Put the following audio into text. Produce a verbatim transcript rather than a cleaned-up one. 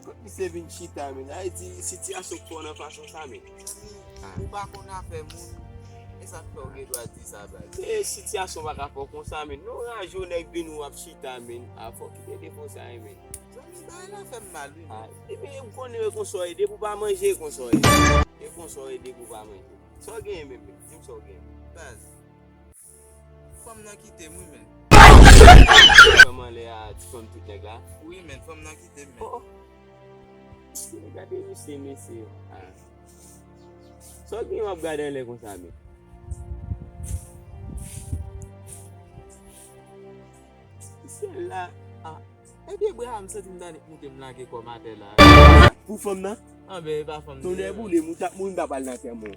Kot misye vin chita, men? Sa vle di sitiyasyon k fè w nan fason sa, men. Ah. Ou pa konn afè moun. E sa k fè w gen dwa di sa, baz? E sitiyasyon pa ka fè w konsa, men. Non, raje w nèg vin ou ap chita, men. Ah, fò w kite defo sa, men. Zanmi, bagay la fè m mal, wi, men. Ah, e, men, ou konnen e konsa w ye, depi w pa manje, e konsa w ye. E konsa w ye, depi w pa manje. Sa w genyen menm, men? Di m sa w genyen menm. Baz. Fanm nan kite m, wi, men. Fanm anlè a, ti fanm tout nèg la? Wi, men, fanm nan kite m, men. Oh, oh. Gade misye, mesye. Ah. Sa w gen w ap gade anlè konsa, men? Syèl la, ah. Epi bra m santi m t annik moute m lage kò m atè la. Pou fanm nan? Anben, e pa fanm nan. Tonnè boule m, ou t ap mouri, m pa pral nan antèman w.